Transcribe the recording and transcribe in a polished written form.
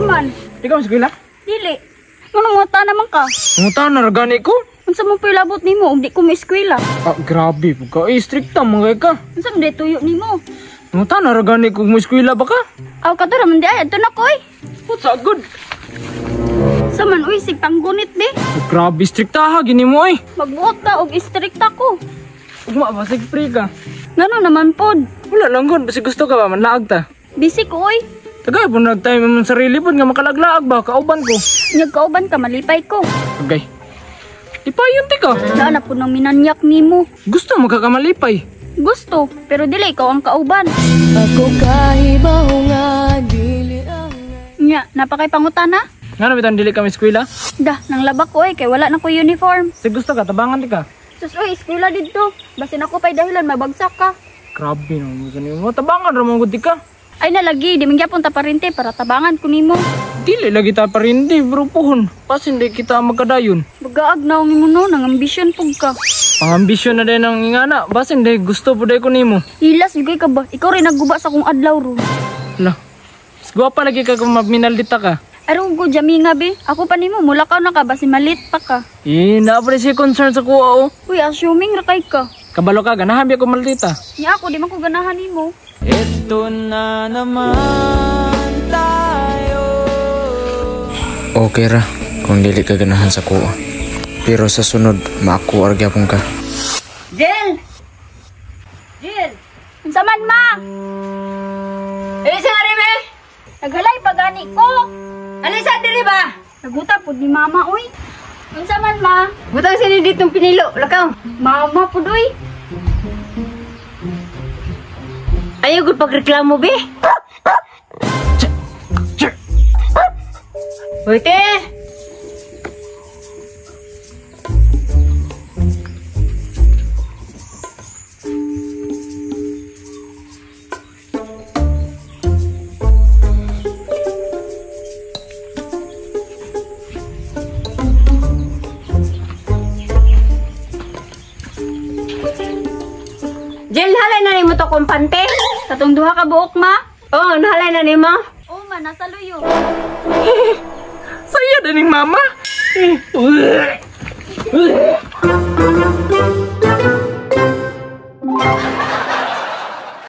Unsa man? Di ka eskwela? Dili. Nganong nguta naman ka? Nguta na ra gani ko. Unsa man pa'y labot nimo ug di ko moeskwela? Ah, grabe pud ka. Eh, strikta man kay ka. Unsa man day tuyo nimo? Nguta na ra gani ko mo eskwela ba ka? Aw kato ra man di ay adto na ko oy. What's up, good? Sa man uy sig panggunit be. Oh, grabe strikta ha gini mo oy. Magbuot ka og istrikta ko. Ugma ba sig free ka? Ngano naman pod? Wala lang gud, basi gusto ka ba manlaag ta. Busy ko oy. Tagay po nagtime imong sarili pod nga makalaglaag ba kauban ko. Nyag kauban ka malipay ko. Agay. Ipayon ti ka. Naa na pud nang minanyak nimo. Gusto mo ka kamalipay. Gusto, pero dili ikaw ang kauban. Ako kahibaw nga dili ang Nya, napakay pangutana? Ngano bitan dili ka eskwela? Dah, nang laba ko oy kay wala na ko uniform. Sig gusto ka tabangan ti ka. Sus oy, eskwela didto. Basin ako pa'y dahilan mabagsak ka. Grabe no mo nimo. Tabangan ra mo gud ti ka. Ay nalagi, di man gyapon ta parente para tabangan ko nimo. Dili lagi ta parindi bro puhon. Pasin di kita magkadayon. Bagaag na mo no, nang ambisyon pug ka. Ang ambisyon na din ang ingana, basin di gusto pud ko nimo. Hilas jugay ka ba? Ikaw rin nagguba sa akong adlaw ron. Lah. Mas gwapa lagi ka kung maminaldita ka. Aron ko jaminga be. Ako pa nimo mulakaw na ka basin malit pa ka. Eh, naa pa rin siya concern sa kuha oh. Uy, assuming ra kay ka. Kabalo ka, ganahan biya ko maldita. Nya ako di man ko ganahan nimo. Ito na naman tayo. Okay ra kung dili ka ganahan sa kuha. Pero sa sunod, maakuha ra gyapon ka. Jill! Jill! Unsa man ma? Eh, sa nga rin eh? Naghalay pa gani ko. Ano sa diri ba? Naguta pud ni mama oy. Unsa man ma? Butang sini ditong pinilo, lakaw. Mama pud oy. Ayaw gud pagreklamo be. Hoy te. Jill, halay na nimo to kumpante. Katong duha ka buok ma? Oh, nahalay na nimo. Oo ma, nasa luyo. Saya din ning mama. Eh,